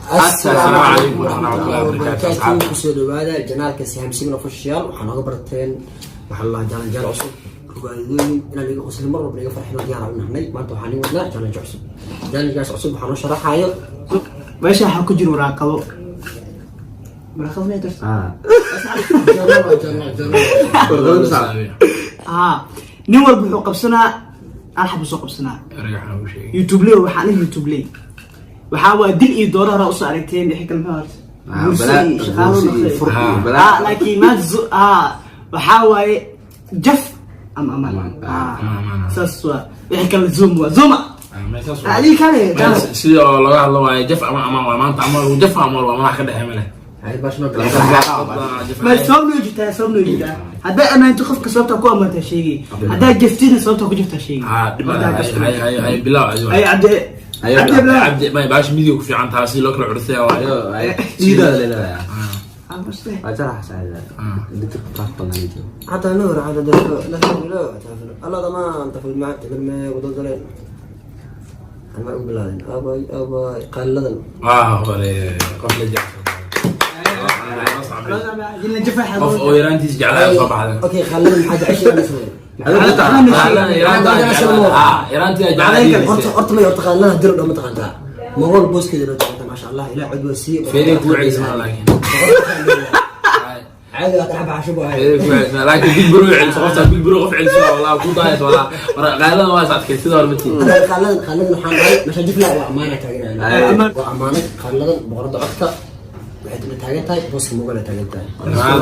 Assalaamu calaykum waraxmatullaahi wabarakaatuh. Kusoo dhawaada channelka Sihamsimin Official. Waxaa nooga barateen, waxaa la challenge cusub, rubaayadooyin inaan iga qoslin, mar walba iga farxino diyaar u nahnay. Maanta waxaan ii wadnaa challenge cusub. Challengekaas cusub waxaa noo sharaxaayo. Meesha waxaa ku jira waraaqado, waraaqado miyaa jirta? Haa, nin walba wuxuu qabsanaa hal xabo soo qabsanaa. YouTube ley, waxaan YouTube ley, waxaa waa dil iyo dooro hore usoo aragteen. Wixii kale maxaa horta? Bursi iyo shaqaalo noqday. Laakiin maanta waxaa waaye jaf ama amaan. Saas waa. Wixii kale zoom waa zooma adiga kale. Sida oo laga hadlo waaye, jaf ama amaan waa maanta, ama jaf ama waa madax ka dhexee male. Ma sabab noo jirtaa? Sabab noo jirtaa. Haddaa ammaanto qofka, sababta ku ammaantaa sheegay. Haddaa jaftina, sababta ku jaftaa sheegay. Hay, bilaw. Ay, Cabdi, Cabdi, bilaw. Cabdi, may baash midiga ku fiican tahay si loo kala cursaya waaye. Ah, حتى نور على لا لا الله ضمان تفل مع تقول ما ودلين أنا ما أقول هذا أباي أباي قال Ah, hore qof la jecel jilna jafa. Qof oo yaraantiis jeclaa soo baxday. Okay, خلينا حاجة عشرة نسوي. Yaraantii jeclaa. Horta horta ma horta qaadanaha diro dhan ma taqaantaa, mogol booskeeda loo taqaanta, maasha Allah, ilaa cod waa sii. Feerey kuu celismaa laakiin. Caadi waa taxaba cashubo. Feerey kuu celismaa laakiin big bro celiso qofta, big bro qof celiso walaa ku daayas walaa qaadada waa is adkay sida hore matii. Qaaladan qaaladan waxaan dhahay meesha jifla waa amaana taagan, waa amaanad. Qaaladan boqorada codka waxay tuna taagan tahay booska mogol ay taagan tahay,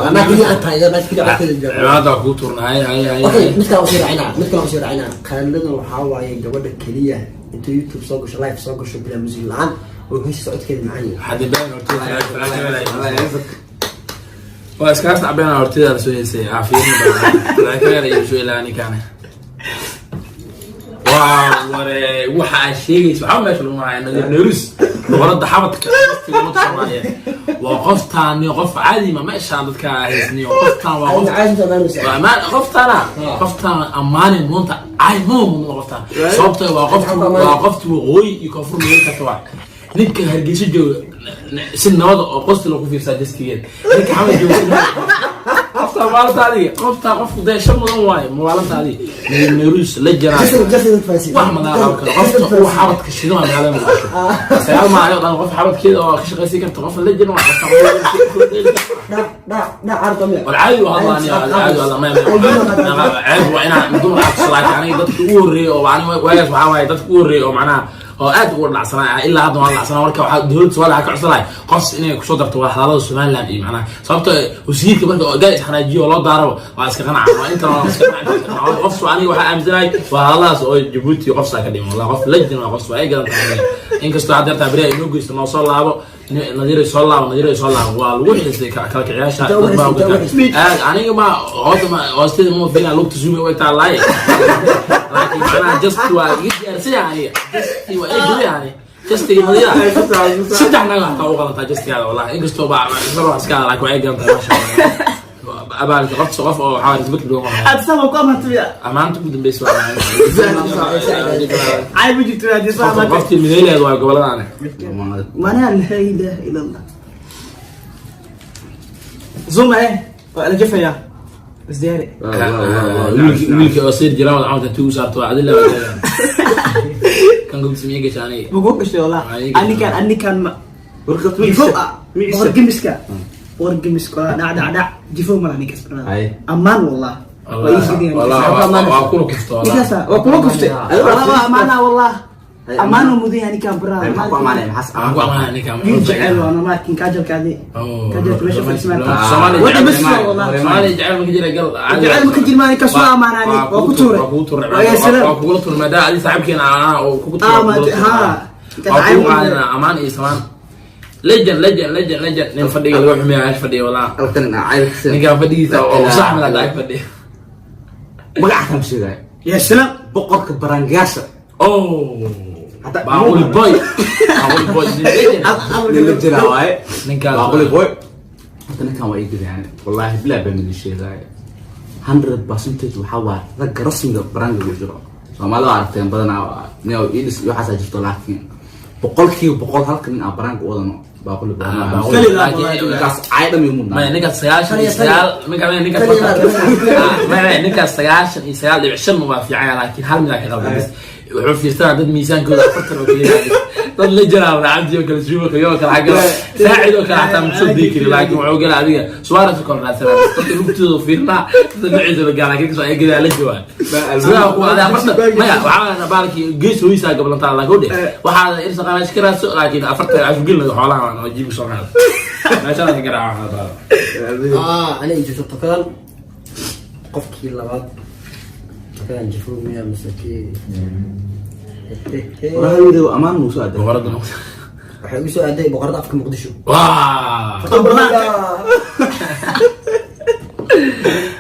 anaa keliya aan taagan, anaa keliya codkeeda joogo. Cibaada waa kuu turna. Hay hay hay. Okay, mid kale usii raacinaa, mid kale usii raacinaa. Qaaladan waxaa waaye gabadha keliya intuu YouTube soo gasho, live soo gasho, bilaa music la-aan oo heeshiisa codkeeda macaan yahay. Hadda been hortida waa iskaga sacbeen, hortida la soo heysay caafiyaad iyo soo ilaa ninkaan waa ware. Waxa aad sheegaysa waxaa meesha lagu maraya Nadiir Neerus, boqorada xabadka waqtiga ummadda Soomaaliyeed. Waa qoftaani qof caadi ma meeshaan dadka haysniyo. Qoftaan waa qof waa amaan qoftaana, qoftaan ammaani muunta caay ma mudno qoftaan, sababtoo waa qoftu, waa qoftu waqooyi iyo koonfur midan karta. Waa ninka Hargeysa jooga si nabada oo qosti lagu fiirsaa jastigeed, ninka Xamad jooga si nabada. Qoftaa maalinta adiga, qoftaa qofku deesho mudan waaye maalinta adiga Nadiir Neerus la jiraa wax madaa qaban karo. Qofta uu xabadka shido waa magaalada Muqdisho sagaal maalin oo dhan qof xabadkeeda oo ka shaqaysan karta, qof la jirin waa qofta. War caadi waa hadlaani, caadi waa ma ceeb waa inaan dumar aad tusalaato. Aniga dadka ugu horreeyay oo aniga waagaas waxaa waaye dadka ugu horreeyay oo macnaha oo aad ugu dhacsanaa, ilaa hadda waan dhacsanaa. Marka waxaa dowladda Soomaaliya waxaa ka codsanahay qof inay kusoo darto wada hadallada Somaliland iyo macnaha, sababto wasiirka marka gaal isxanaajiyo oo loo daarabo waa iska qanaca, waa inta waa iska qanaca qof. Soo aniga waxaa aaminsanahay waa hadalladaas oo Jabuuti qof saa ka dhiman wallah, qof lajin waa qof waa ay gadan tahay. Inkastoo hadda yartaa beri ay inoo geysto, noo soo laabo Nadiir, soo laabo Nadiir, soo laabo. Waa lagu xiisay kala kiciyaasha dad baa aad. Aniga ma hoosta ma hoosteeda ma fiina lugta suumi way taalaay, laakiin macnaha just waa iga diyaarsan yahay aniga, just waa iga gadan yahay justiga Nadiira. Saddex naga hataa u qalantaa justigaada wallahi, inkastoo ba mar wax iska laakiin waa ay gadan tahay, maasha Allah. Abaalka qof qof oo waxaa respect badan waa. Aad sama ku amaantay. Amaanta ugu dambeysa waa Caay ma jirto haddii soo amaantay. Qoftii midayleed waa goboladaane. Manaa laa ilaaha ila Allah. Zuma eh waa la jafayaa, isdiyaari. Wiilkii oo sir jiraan wada camalka tuu saarto waa adila kan gubta miya gasha aniga. Ma kuu gashay wallah. Waa ii gashay. Anikan anikan ma jifo ah, boqor gemiska, boqor gemiska waa dhac dhac dhac, jifo malaha ninkaas. Ay. Ammaan wallah, waa ii sidii. Waa kula kufto wallah. Ninkaasa waa kula kuftay wallah, waa amaana wallah, ammaan uu mudan yahay ninkaan baraa. Maxaa ku amaanaya? Maxaas? Waxaan ku amaanaya ninkan. Wiil jecel waa namaadkin kaajalkaadi, kaajalka meesha fadhismaan. Soomaali Wixii jecel bas waa wallah. Soomaali jecel ma ka jira gal. Jecel ma ka jira, maa ninkaas waa amaanaani, waa ku tuuray. Waa kugu tuuray. Waa yaa salaam. Waa kugula tuuray maadaama adi saaxiibkeena ah oo kugu tuuray. Haa. Waa kugu qaadina amaan iyo samaan. Legend, legend, legend, legend. Nin fadhiga laga xumeeya meesha fadhiya wallah. Ninkaan fadhigiisa oo sax mala ag fadhiya. Magaca kan sheegaya. Ya salaam. Boqorka barangaasha. Oh, Baaquli Boy, Baaquli Boy, legend. Nin la jiraa waaye. Ninkaas. Baaquli Boy. Horta ninkan waa ii gadaan wallahi, bilaa baan idin sheegaya, 100% waxaa waa ragga rasmiga baranga ugu jiro. Soomaalida waa aragteen badanaa nin idis iyo waxaasaa jirto, laakiin 100% halka nin aan baraanka u wadano baaquli. Ah, baaquli. Ninkaas caay dham igu Maya, ninkaas 99, ninkaas maya, ninkaas 99.5 waa fiican yahay, laakiin hal midaa ka qaldan bas. Wuxuu fiirsanaa dad miisaankooda 40 oo keliya, dad la jiraa cabdi oo kale, suubo kale oo kale, xagga saacid oo kale xataa ma soo dii kari, laakiin wuxuu galaa adiga Suarez oo kale raadsanaa, dadka lugtooda fiirnaa, dadka dhinaciisa la gaara, laakiin kasoo ay gadaa la jawaa sidaa ku adaa 40. Maya, waxaa baalki gees hooyisaa gablantaa laakiin dhe waxaa irsa qabash ka raadso, laakiin 40 afgelin xoolaha waa jiibka soo qaada meeshaan ka garaaca waxaa. Ah, aniga joogto tokadan qofkii labaad, tokadan jafoomiya mise kii? Walahi wiil amaan nuu soo aaday. Boqorada. Waxay igu soo aaday boqorada afka Muqdisho. Waa.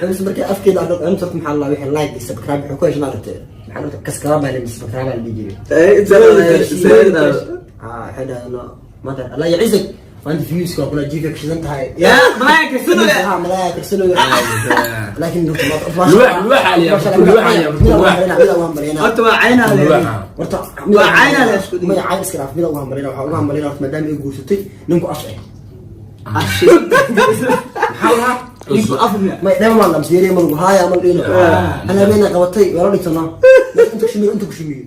Mise markii afkeeda arko cunta, maxaa la wixii like iyo subscribe wuxuu ku heshay, maaragtay, maxaa la kaskara baa la subscribe baa la dhihi jiray. Ah, waxay dhahdeen maanta Allah yacizak, maanta views waa kula jiifka kashidan tahay. Ya malaaya karsano. Ha, malaaya karsano, laakiin Luwax aliya, luwax aliya, luwax. Horta waa caynaa le. Horta Waa caynaa la isku dhigay. Maya, cayn iska dhaaf. Mida ugu hambalina, waxaa ugu hambalina horta maadaama ay guursatay ninku af eh. Maxaa lahaa? Ninku af miya? May dhema maan lamsiiriya ma lagu haaya ma dhino hal habeena qabatay waa la dhigtano inta ku shimiyo, inta ku shimiyo.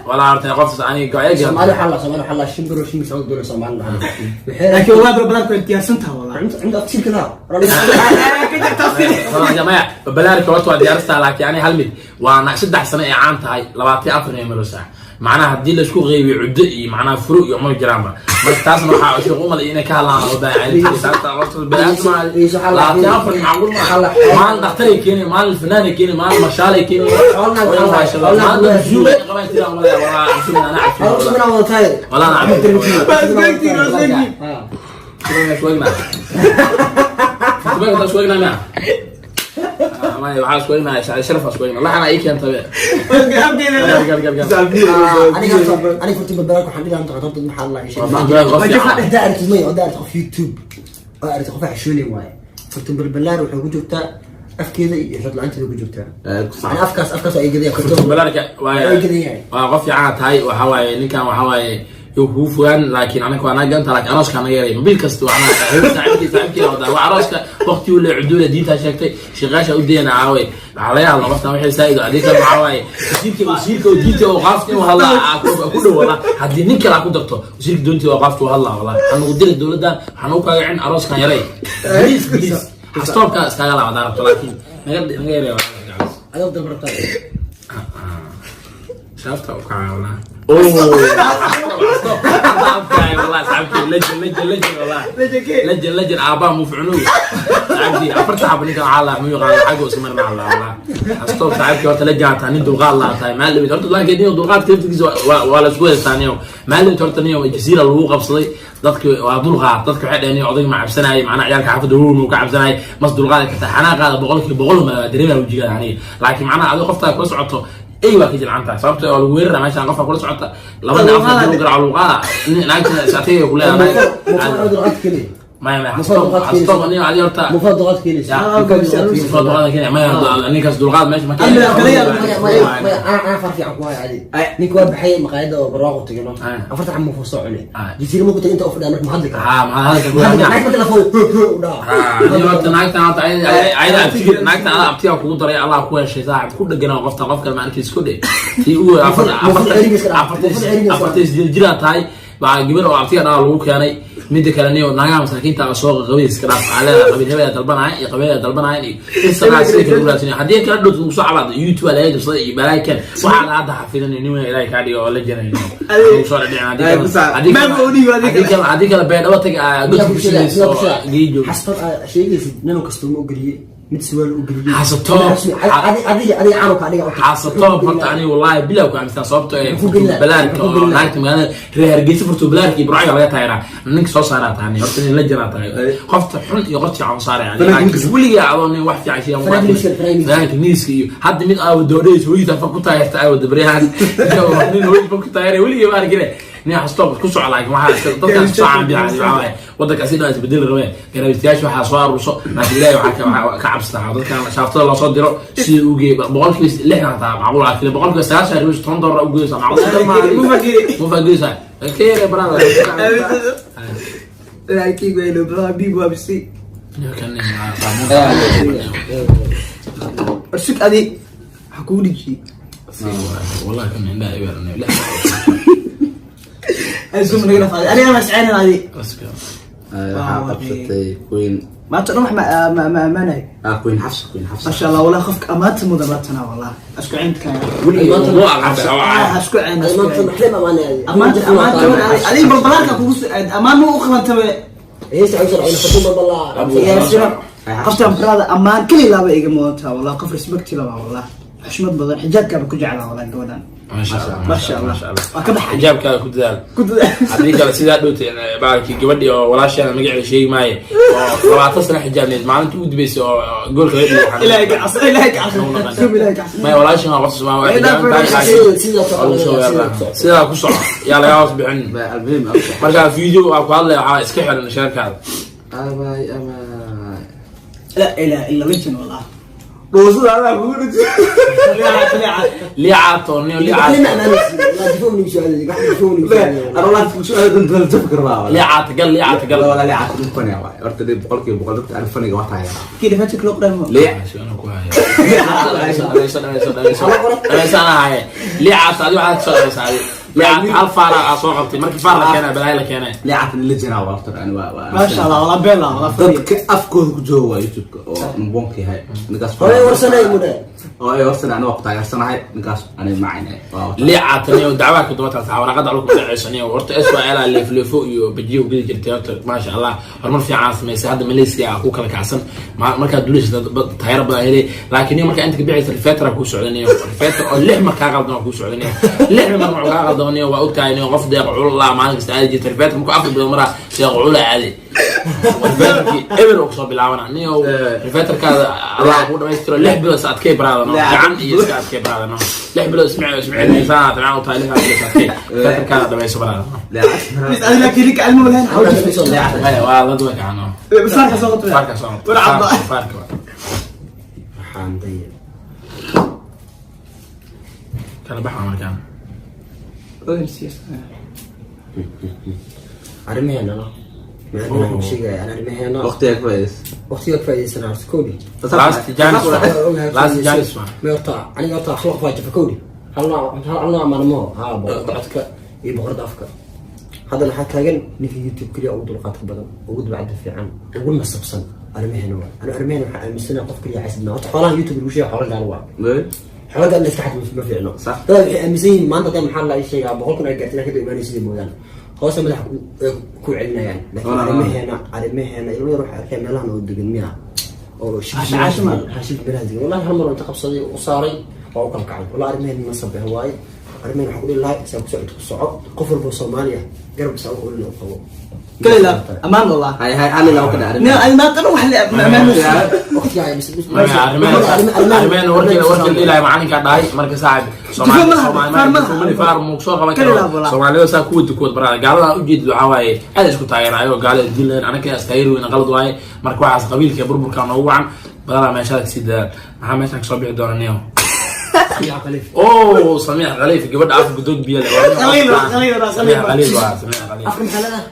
Walaa horta qoftaas aniga go-aya. Soomaali waxaa la, Soomaali waxaa la shimbiro shimbi soo doonay Soomaali waxay. Laakiin wallahi barbaraarku way diyaarsan tahay wallahi. Cunta aftiirka laa. Maya, babalaarka horta waa diyaaristaa, laakiin aniga hal mid waa 3 sano ay caan tahay, 24 ay maraysaa, macnaha haddii laisku qeybiyo cuddo iyo macnaha furo iyo ma jiraanba. Marka taasna waxaa sheekh umad inay ka hadlaan loo baahan yahay. 24 macquul maaha, maalin dhakhtaray keeni, maalin fanaanay keeni, maalin marshaalay keeni, maalin zuubay qabaan jiraan. Walaa cusub ana cusub walaa ana cusub isku egnaa maya, waxaa isku egnaa sharaf, isku egnaa laxana ii keentay. Gal gal gal. Aniga furti balbalaarka waxaan dhigaa horta maxaa la hadaa aragtid, maya, hadaa aragtid qof YouTube oo aragtid qof xishoonin waaye, furti balbalaar waxay ku joogtaa afkeeda iyo xod la-aanteeda ku joogtaa, yani afkaas ay gadayaan. Balaarka. Ay gadayahay. Waa qof fiican tahay, waxa waaye ninkan waxa waaye yuu kugu fogaan, laakiin anaga waa naga ganta, laakiin arooska naga yaray mobil kasta waa saaxiibkii, saaxiibkii wadaa waa arooska waqti uu le cuduula diinta sheegtay shaqaasha u dayana caaway waxaa laga hadla qoftan wixii saa'id adii kale waxaa waaye wasiirka oo diinta oo qaafta inuu hadlaa ku dhow wala haddii nin kale ku darto wasiirka doonta oo qaafta uu hadlaa wala waxaan ugu diri dowladdan, waxaan ugu kaagacin arooskan yaray, please please, xastoobka iskaga laabada rabto, laakiin naga yaray. Adoo dalbartaa. Shaafta u kacay wallah. Oh, stop. والله صاحبتي لجن لجن لجن والله لجن لجن ابا مو فعنو صاحبتي 4 xabo ninkan waxaa la muu yaqaan xagga usmarna allah wallah stop. Saaxiibkii horta la jaataa nin dulqaad laa tahay maalin horta, laakiin nin dulqaad laftigiisa waa la isku haystaa niyo maalin horta niyo jasiira lagu qabsaday dadki waa dulqaad, dadka waxay dhaheen odayga ma cabsanayay, macnaha ciyaalka xaafadda wown uu ka cabsanayay mas dulqaadi kartaa xanaaqaada 100% ma dareemaya wejigaada aniga, laakiin macnaha adigo qoftaa kula socoto ay waa ka jilcan tahay sababto waa lagu weerara meeshaan qofka kula socota labada afar lagu garaaco lagu qaada naagtina isaatayga ku leedahay. Maya maya, stop, aniga adi horta mufaad dulqaad keenaysa. Mufaad dulqaad keenaya. Maya, ninkaas dulqaad meesha ma Maya, ana far fiican ku haya adi ninka waa baxay maqaayada oo barwaaqo tagano 40 xabo muufo soo cunay jasiira markuu tagay inta u fadhiya marka ma hadli karo. Ha, ma hadalka ku naagta telefoon u dhaha. Nin horta naagtan horta ayada abtiga naagtan ada abtiga kugu daray Allah ku heshay saaxib ku dhegana qofta qof kale ma arkaysa ku dhe tii ugu 48 jiraa tahay baa gabar oo abtiga dhaa lagu keenay. Midda kale niyo naagaha masaakiinta ah soo qabiil iska dhaaf aa leedahay, qabiil hebel dalbanaya iyo qabiil dalbanaya iyo isagaa sida kale u raadsanaya haddii kala dhowt ugu soo cabaado YouTube laga jabsaday iyo balaakan waxaad hadda xafidan nin weyn Ilaahay kaa dhigo oo la janayo ugu soo dhicin haddii kale beedhabo tag godka ku shidayso oo geejo. Xastad aa sheegaysid nin kasta ma ogeliye, mid siwaal u geliyey. Xasato. Adiga canuka adiga. Xaasatoob horta aniga wallahi bilow ku aaminsan sababto ee balaarka oo naagta magaalada reer Hargeysa furtuu balaarka iyo Burcaga laga taageeraa ninka soo saaraa tahay horta nin la jiraa tahay qofta xun iyo qofta fiican saaraya, laakiin weligaa adoo nin wax fiican sheegan fanaanka miiska iyo hadda mid aa doodhaysa hooyada fa ku taageerta aa wada baryahan nin hooyada fa ku taageeray weligii ma arkine. Nin xasto ku soco, laakiin waxaa dadkan soo caan bixi waxaa waaye wadanka si dhan isbedeli rabeen. Garaabistayaasha waxaa soo aruurso, laakiin Ilaahay waxaa ka cabsataa dadkan shaaftada loo soo diro sida uu geeyay 60% hataa macquul ah, kale 90% ribish $10 u geysa macquul ma fageysa kee brother. Laakiin waa inuu bilaha biig waa bisi. Kan Sug, adi waxaa kugu dhijiyey. Wallahi kan indhaha ibeer. Asuma naga dhafaaday, aniga ma siceynan adi. Waxaa qabsatay Queen. Maanta dhan wax ma amaanayo. Ah, Queen Xafsa, Queen Xafsa. Maasha Allah, wallah qofka amaanta mudan laatana, wallah asku ceyntkaaga asku ceyn asku Maanta ceyn. Maxay amaanay? Amaanta, amaanta adiga balbalaarka kugu amaan ma u qalantabe. Heesta cusub ay fartuun balbalaa. Yaasina qoftan brother amaan kali laaba iga mudantaa, wallah qof respect laba, wallah xushmad badan, xijaabkaaba ku jeclaa wallah gabadhan. Maasha Allah. Maasha Allah, waa ka baxay. Xijaabkaaga ku dadaal. Ku dadaal. Haddii kale sidaa dhowtay baalkii gabadhii oo walaasheena magaceeda sheegi maaye oo 20 sano xijaabneed maalinta ugu dambeysay oo goolka laga dhigay. Ilaahay ka cabso, Ilaahay ka cabso, sub Ilaahay ka cabso. Maya, walaashan waa qof Soomaali waa xijaaban tahay. Sidaa ku soco, yaa lagaa hoos bixin. Almuhim. Marka video waa ku hadlaya, waxaa iska xiran sheerkaada. Abay, abay. La ilaha illa legend, wallah dhoosada adaa kugu dhijiyay. Liicaato niyo liicaato. Liicaato gal, liicaato gal. Wala liicaata dhulkana waay horta dee 100% dadka aan faniga waa taageeraa. Kii dhifaanka loo qoray ma? Liic. Dhamayso, dhamayso, dhamayso, dhamayso, anaa haye. Liicaato adi waxaad kasoo dhamaysa adi liicaato hal faara aa soo qabtay, markii faar la keenay balaayo la keenay. Liicaata la jiraa waa horta ani waa Maasha Allah, wallah been la wallah fadhiya. Dadka afkooda ku jooga waa YouTube-ka oo number yahay ninkaas. Hore warsanay mudhe. Oo ay warsanay, ani waa ku taageersanahay ninkaas, ani macayne waa. Liicaato niyo dacwaa ku daba taaltaa waraaqada alku dhacayso niyo. Horta SYL leefleefo iyo bajiyo geli jirtay. Horta maasha Allah, horumar fiican samaysay. Hadda Malaysia ku kala kacsan markaad duuleysa taageero badan helay, laakiin niyo markaa inta ka bixaysa rifetra kuu socda niyo, rifetra oo lix mar kaa qaldan waa kuu socda niyo. Lix mar markuu kaa qaldan niyo, waa ogtahay niyo, qof deeq culula maalin kasta aadi jirta. Rifetra markuu 4 bilood maraa deeq culula aaday, rifetrkii eber oo kusoo bilaabana niyo. Rifetrkaada Allah kuu dhamaystiro. 6 bilood is adkay baraada no, gacan iyo iska adkay baraada no. 6 bilood ismici ismici tabcan u tahay, 6 bilood is adkay, rifetrkaada dhamayso baraada no. Mis adiga laakiin ninka cilmi lahayn. Maya, waa dad way kacano. Faarka soo qabtay. Faarka soo qabtay. War cabba. Faarka. Waxaan daya. Kala baxa markaan. Arrimaheena no, macnaha waxaan ku sheegaya aan arrimaheena. Waqtiga ka faa'iidaysa. Waqtiga ka faa'iidaysana horta kowdhi. Last chance, last chance. Ma horta aniga horta hal qof waa jafa kowdhi, hal nooc, hal nooc maalmo haa boqorada codka iyo boqorada afka. Haddana waxaa taagan ninka YouTube keliya ugu dulqaadka badan, ugu dabacda fiican, ugu nasabsan. Arrimaheena waa aniga arrimaheena waxaa aaminsanahay qof keliya xasidnaa. Horta xoolaha YouTube lagu sheega xoola gaal waa xoola gaal la iska xad ma fiicno. Sax. Dad waxay aaminsan yihiin maanta hadda maxaa la sheegaa 100,000 ay gaartay inaa ka imaanay sidii moodaan hoose madaxa ku celinayaan, laakiin arrimaheena, arrimaheena ilmo yar waxay arkeen meelahan oo degan miya oo Caasho ma? Xashif meelaha degan, wallahi hal mar oo inta qabsaday u saaray waa u kala kacay. Wallahi arrimaheena nasab eh waaye. Arrimaheena waxaan ku dhihi lahay saa ku socod ku soco, qof walba oo Soomaali ah garab isaa u olin oo qabo. Kale amaan wallah. Hay hay ali lawa ka dhacay. Nin ay maanta dhan wax le amaan. Waqtigaa Arrimaheena warkii warkii ilaahay macalinkaa dhahay marka saaxib Soomaali faar muu soo qaban karo. Soomaalida saa kuwa dukood baraa gaalada ujeedid waxaa waaye aad isku taageeraayo gaalada dilan, anaka is taageeri weyna qalad waaye. Marka waxaas qabiilka burburka noogu wacan badanaa meeshaada kasii dadaal. Maxaa meeshaan kasoo bixi doona niyo? Oh, Samiix Khaliif, gabadha afka gudood biyo leh. Samiix Khaliif waa Samiix Khaliif.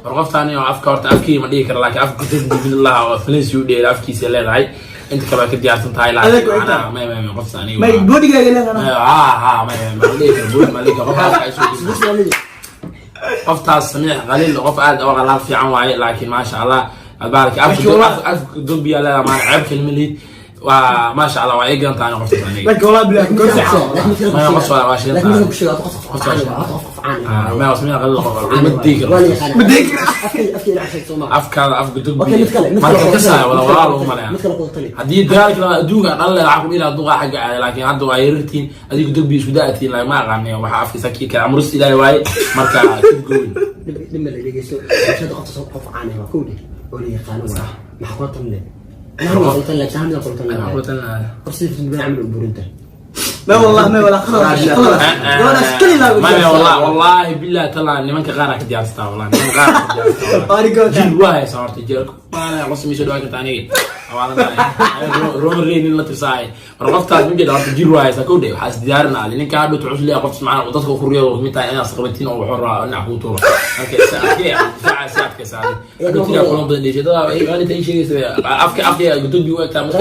War qoftaani oo afka horta afkii ma dhihi kara, laakiin afka gudood biyo laha oo Falensi u dheer afkiisa leedahay, inta kale waa ka diyaarsan tahay, laakiin macnaha may may may qofta aniga May bodigaaga leedahay. Ha ha, may may ma dhihi karo boodi, ma dhihi karo qof afka ay soo qoftaas. Samiix Khaliil qof aad u qalaad fiican waaye, laakiin maasha Allah baarka afka afka gudood biyo leedahay, ma ceeb kelma liid waa maasha Allah, waa iigan tahay qoftaas aniga. Laakiin wallah bilahi goor Maya, qof waa shidan tahay. Ma Samiix Khaliil qof ma dhihi karo afkaada af gudub marka ka saaya wala walaal ugu maleeya haddii dagaalka labaad adduunka dhan le waxaa ku dhihi lahaa duqa xagga aaday, laakiin hadda waa yarirtiin adigu dugbi isku da'atiin, laakiin ma aqaaniyo waxaa afkiisa kii kale amrus Ilaahay waaye. Marka keep going. Dhima la dhegeysto bulshada qofta qof caan ah waa kowdhi oo la yaqaano waa maxaa kula talin leh? Maxaa kula talin leh? Maxaa kula talin leh? Maxaa kula talin lahaa? Hor sidii fitin camal u burinta. Ma wallahi, ma wala khalad khalad, gabadhaas keli laa. Maya, wallah, wallahi billahi taala, nimanka qaar aa ka diyaarsataa, wallahi nimanka qaar aa ka diyaarsataa. Ari gabadha. Jil waa haysaa horta, jil maana qof samiisoo dhawaan karta aniga. Roman Reigns nin la tirsaay mar qoftaas ma jeeda horta, jil waa haysaa kow dhe. Waxaa is diyaarin ali ninka hadhow tucus leeyahay qoftas macna dadka ku riyado mid tahay inaad qabatiin oo wuxuu rabaa dhinac kuu tuuro. Marka isa adkee, difaaca si adkaysa adi hadhow tiraa kulan badan dheeshay dadaa ay maalinta ii sheegaysa afka afka gudoobi u egtaa marka.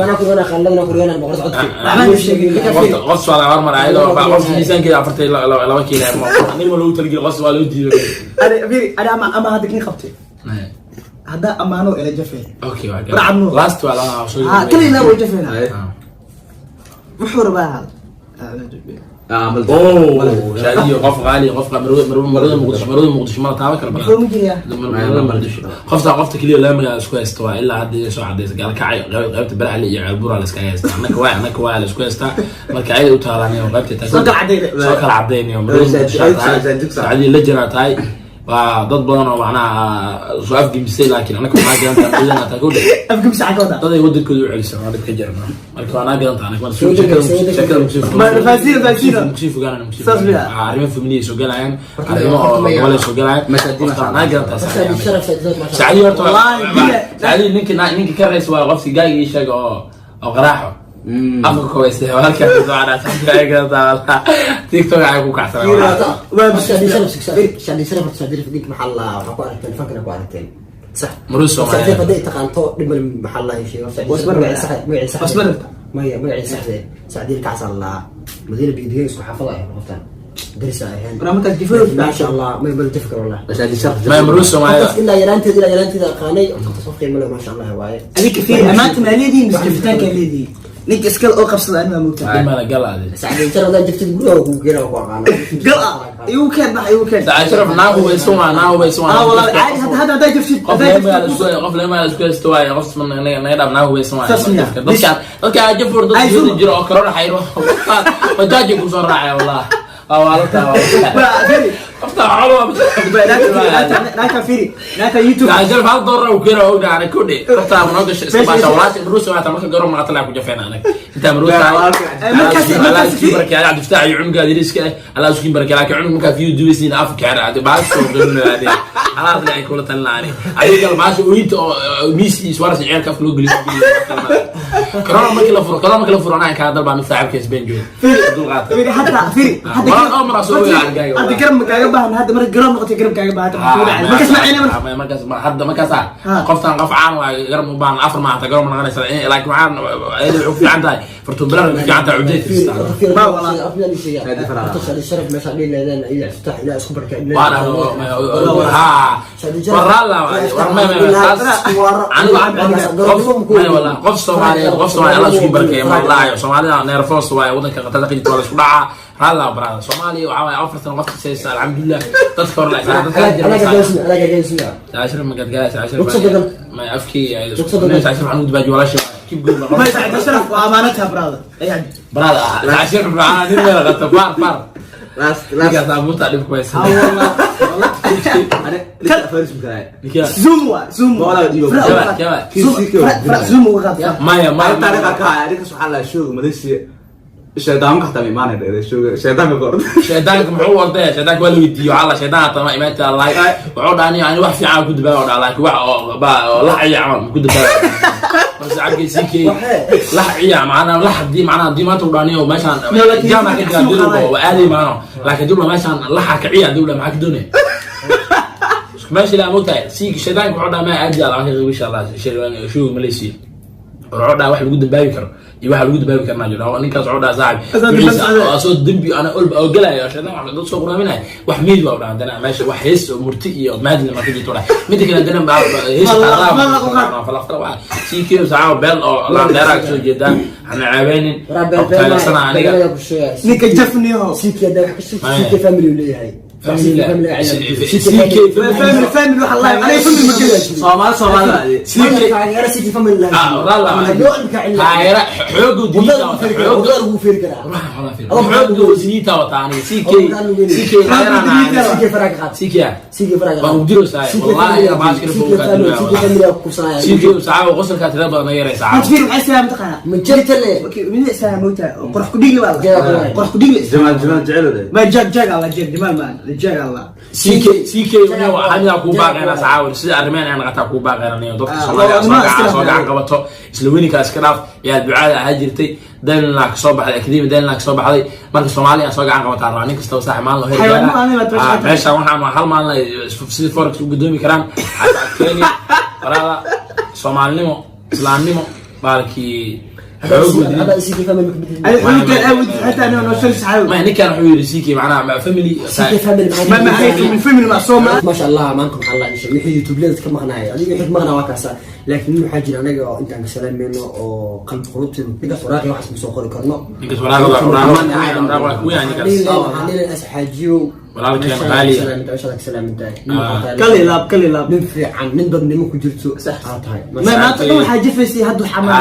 Anaa kuriyana, khalladna kuriyana boqor socodki. Waxbaan sheegay. Qof waa hormar ayadoo qof miisaankeeda 42 kiilo nin ma loogu talagelin, qof waa loo diiday. Ani fiiri, ani ama hadda kin qabtay hadda amaano ila jafeen. Okay, waa Barcad nuur. Last waa lama soo. Ha, kali laa way jafeen. Wuxuu rabaa. Oh, shaadiyo qof qaali, qof marwada marwada Muqdisho, marwada Muqdisho ma taaban karo. Muxuu ma jiriyaa? Marwada Muqdisho qofta qofta kaliya laba magaalo isku haysta waa ilaa hadda soo cadaysa Gaalkacyo, qaybta Baraxle iyo Ceelbuura la iska haystaa. Annaka waa la isku haystaa. Marka ayada u taalaan qaybta Soo kala cadayna. Soo kala cadaynayo marwada Muqdisho tahay, Saacadii la jiraa tahay. Waa dad badan oo macnaha soo afgemisay, laakiin annaka waa galantaa marwadana taa ku dhe. Afgemisa ka wadaa? Dad ay wadankooda u celiso waa dhib ka jirna. Marka waa naa galantaa annaka sheekada Faasiino, faasiino. Kusii fogaanana kusii Saas miya? arrimo familiya soo galayaan, arrimo oo gobol soo galayaan. Qofta naa galantaa Sacdii horta. Wallahi, billahi. Sacdii ninka ka rays waa qofki gaagi ii sheega oo qaraaxo afka koweystay walaalkaa soo cadhaa. Sacdii ay galantaa walaa TikTok ay ku kacsanaa. Shadi sharaf, shadi sharaf, maxaa la waxaa ku aragteen fankana ku aragteen sax. Maruu Soomaaliyeed. Sacdii hadday taqaanto dhimal maxaa la sheego. Magacii sax. Wasbarta. Maya, magacii saxde Sacdii kacsan la Madiina biidiga isku xaafada ay qoftan darisa ahayn. Barnaamijkaas jifada. Maasha Allah, may bal jifka wallah. Ma maruu Soomaaliyeed. Qofkaas ilaa yaraanteeda aqaanay, qofkaas qof qiimo leh, maasha Allah waaye. Adinka fiiri, amaanta maa leedihiin mise jafitaankaa leedihiin? Ninka iskale oo qabsada ani maa moogtaa. Dhimala gal adi. Sacdii sharaf hadaa jiftid guriga kugu keena ku aqaana. Gal ah, igu keen, bax igu keen. Sacad sharaf naa hubaysan waa naa hubaysan waa. Ah wallahi caadi, hadda haddaa jiftid Qof haddaa lama jiftid isku qof lama isku haysto waaye qof naga dhaaf naa hubaysan waaye. Saas miya? Dadka jafur dad Ay, jiro Zuma. Jiro oo corona xayro bajaaji ku soo raacay wallah waa waalata. Ba fiiri. Qofta xoolo. Naagta fiiri, naagta YouTube. Sacad sharaf hal doolar uu keena ogna ana ku dhe qofta noo gashay iska baasha walaasha maruusa waa marka garoon maqata laa ku jafeen anaga inta maruusa. Markaas Allah isku barkeeyo Cabdi Fataax iyo cunuga yariiska ah, Allah isku barkeeyo. Laakiin cunug markaa fiyo duwaysiin afka xira adi baas soo qilinaade alaas ay kula talinaani adiga baasha ooyinta oo miis iyo suwaras ceelka afka loo geliyo. Corona markii la furo, corona markii la furo, anaa kaa dalbaa mid saaxiibka Spain jooga dul qaata. Fiiri hatta, fiiri hadda. Waa oo maraa soo weyn argaaga. Hadda garab ma kaaga baahan, hadda marka garab noqotay garab kaaga baahan markaas ma ceyna marka. Markaas hadda markaas qoftan qof caan waa garab u baahan afar maanta garab ma noqonaysa, laakiin waxaan ayada waxay u fiican tahay fartuun bilar u fiican tahay ujeedkiisa. Shadi sharaf meesha dhihi leedeen ila iftaax ilaa isku barka. Waan ha waraala war ma ma qof Soomaaliyeed, qof Soomaali Allah isku barkeeyo ma laayo. Soomaalida neerfoos waaye, wadanka qatada ka jirta waa la isku dhacaa. Raalla barada Soomaaliya waxaa waaye 4 sano qofka saysta, alxamdulillah dadka hore la dadka jira. Saashir ma gadgaa saashir ma afkii saashir waxaan u dibaaji walaasha keep going. Ma Sacad sharaf waa amaanadta brother yani. Brother saashir macana nin meel qata baar baar ninkaas abuurta dhib ku haysa. Zoom waa zoom. Zoom uga qaad. Maya, maya. Shaydaanka xataa ma imaanay dheere shooga shaydaanka ka orda. Shaydaanka muxuu ordaya? Shaydaanka waa la weydiiyo waxaa la shaydaan hata ma imaanta lahay wuxuu dhaha ani wax fiican ku dibaayo dhaha, laakiin wax oo ba oo lax ciya camal ku dibaayo balse cabkay sii keey lax ciya macnaa lax hadii macnaa hadii maanta u dhaaniyo meeshaan jaamac ka jira dib waa aaday maano, laakiin dib meeshaan laxa ka ciya dib maxaa ka doonaya isku meesha ilaa moogtahay si shaydaanka wuxuu dhaha ma aadi ala insha Allah shooga Malaysia wuxuu dhaha wax lagu dambaabi karo iyo waxa lagu dambaabi karnaa jiro. Ninkaas wuxuu dhaha saaxib oo soo dambi ana olba oo galaayo shaydaan wax dad soo quraaminaya wax miid waa dhaha dana meesha wax hees oo murti iyo maadli ma ka jirto dhaha midda kale dana baa hees qadaa si kiyo saaca beel oo laan dheeraa kasoo jeedaan hana ceebeynin taageersana aniga. Ninka jafniyo. CK family uu leeyahay. Family- CK Family, family, waxa la aniga family ma gelaayo. Soomaali, Soomaali. CK Taageero CK family lahaa. Ah, wallah. Taageero xoogu Wadada diliita lagu wata feeri karaa, xoogu wadada lagu feeri karaa. xoogu diliita wata aniga CK CK taageerana CK faraha ka qaad. CK CK faraha ka qaad. Waan u diraysaa, CK wallahi, family baaskar CK buu ka family- dilaa, CK wallahi. family aa ku kufsanaya. CK saacada qosolka tira badan ma yaraysaa. Horta fiir, waxay islaam taqaanaa. Ma jirta le. Okay, mid islaam moogtahay, oo qorax ku dhigli baa la. Jaag waay. Qorax ku dhigli. Jamaal, Jamaal jecel oo Ma jag jag Allah, jag Jamaal ma jag Allah. CK CK waxaan kuu baaqaynaa saxaawir sida arrimeen aan qataa kuu baaqaynaa dadka Ah, Soomaaliya soo waa- gacan waa- soo gacan qabato isla weynka iska dhaaf yaa ducada ahaa jirtay Daniel ka soo baxday academy Daniel ka soo baxday. Marka Soomaaliya soo gacan qabataa rabaa nin kastaba saax maalin hore Xayawaanno aanay la ah meesha waxaan hal maalin sidii forex u gudoomi karaan xataa Kenya walaala Soomaalinimo islaamnimo baalkii Hadda CK family ma ka bedeli. Ay xulka aawd xataa anoo noo shal saxaawi. Ma ninkan wuxuu yiri CK macnaha ma family CK family maxay Ma ma hay family, family ma Soomaali. Maasha Allah, maanta maxaa la ishay wixii youtube-lada ka maqnaaya, adiga wixii ka maqnaa waa kaasa, laakiin waxaa jira anaga oo intaan ka salaamayno oo qalb qulubteenu ninkaas waraaqi waxaas ma soo qori karno. Ninkaas waraaqda waraaqda waa kuwi ninkaas. Waxaan dhihi lahaa asxaajiyow. Walaalkeen qaali ah. Meeshaad ka salaamintahay. Kali laab, kali laab. Nin fiican, nin dadnimo ku jirto aa tahay. Ma maanta dhan waxaa jafaysay hadda waxaa ma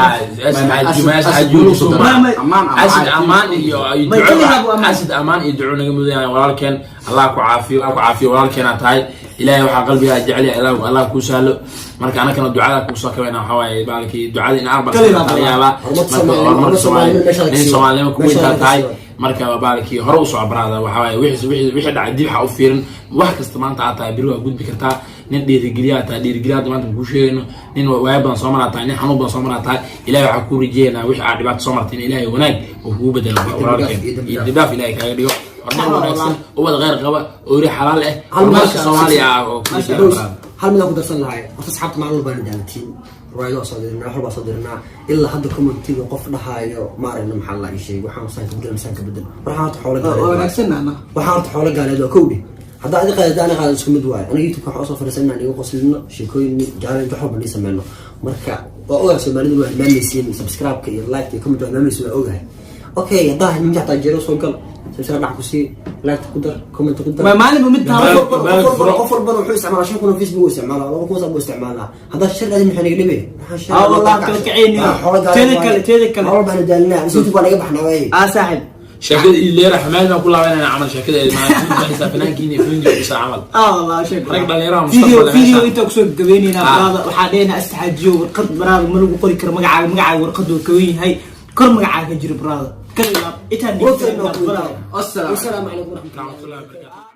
Asad amaan iyo Ma kaligaa buu amaan. Asad amaan iyo duco naga mudan yahay walaalkeen. Allah ku caafiyo, Allah ku caafiyo walaalkeen aad tahay. Ilaahay waxaa qalbigaa jecel yahay Allah, Allah kuu sahlo. Marka anakana ducada kuu soo kabayna waxaa waaye baalkii ducada in aqbal Kaligaa laga yaabaa. Horumar marka Soomaali- horumarka horumar Soomaali Soomaali meesha laga nin sii wado. Soomaalinimo ku Meesha weyntaa laga tahay. sii wado. Marka baalkii hore u soo baraada waxaa waaye wixii dhacay dib ha u fiirin. Wax kasta maanta aad tahay beri waa gudbi kartaa. Nin dhiirigeliyaa tahay, dhiirigeliyaa hadda maanta kuu sheegayno. Nin waayo badan soo maraa tahay, nin xanuun badan soo maraa tahay. Ilaahay waxaa kuu rajeeynaa wixii aad dhibaato soo martay in Ilaahay wanaag uu kugu bedelo walaalkeen iyo dambi iyo dhaaf. dambi dhaaf Ilaahay kaaga dhigo, horumar wanaagsan, ubad kheyr qaba, oori xalaal ah, Hal horumarka maasha- Soomaaliya ah oo ku Bows, hal mid aan ku darsan lahay horta asxaabta maalin walbaan daalatiin, riwaayado waa soo dirnaa, wax walbaa soo dirnaa. Ilaa hadda commentiga qof dhahaayo maarayno maxaa la ii sheegay, waxaan saan ka bedel, masaan ka bedel. Waxaan horta xoolo Waa gaaleed wanaagsan ana. waxaan horta xoolo gaaleed waa kowdhe. Haddaa adi qaadata ana qaada isku mid waayo. Aniga YouTube waxaan usoo fadhiisan inaan iga qoslino, sheekooyin, challenge, wax walba nii sameyno. Marka waa ogahay Soomaalidu waa hilmaamaysiin subscribe-ka iyo like iyo comment, waa hilmaamaysiin, waa ogahay. Okay, haddaa hilmaamta xataa jeero soo gal, subscribe dhac ku sii, like ku dar, comment ku dar. Ma maalin mid taabo. Qof walbana wuxuu isticmaalaa 5,000 oo Facebook uu isticmaalaa, 2,000 WhatsApp uu isticmaalaa. Haddaa shir aadin maxay naga dhibay? Ah, wallahi, kala kaceyni. Teeda kale, teeda kale. Xoolo baan daalinaa, YouTube waa naga baxnaa waay. Ah saaxib. Sheekada ileera xamaad baan ku laabanayna camal sheekada maalinta fanaankiina iyo fundi isa camal. Ah wallahi sheeg. Rag dhalinyaro ah, Video mustaqbal video meesha. inta kusoo gabeynayna Ah. baraada waxaa dheena astaxaajiyo warqad baraada ma lagu qori karo magacaaga, magacaaga warqad uu ka weyn yahay, kor magacaaga ka jiro baraada. Kali laab intaan Wasalaamu baraada. calaykum waraxmatullahi. Waraxmatullahi wabarakaatuh.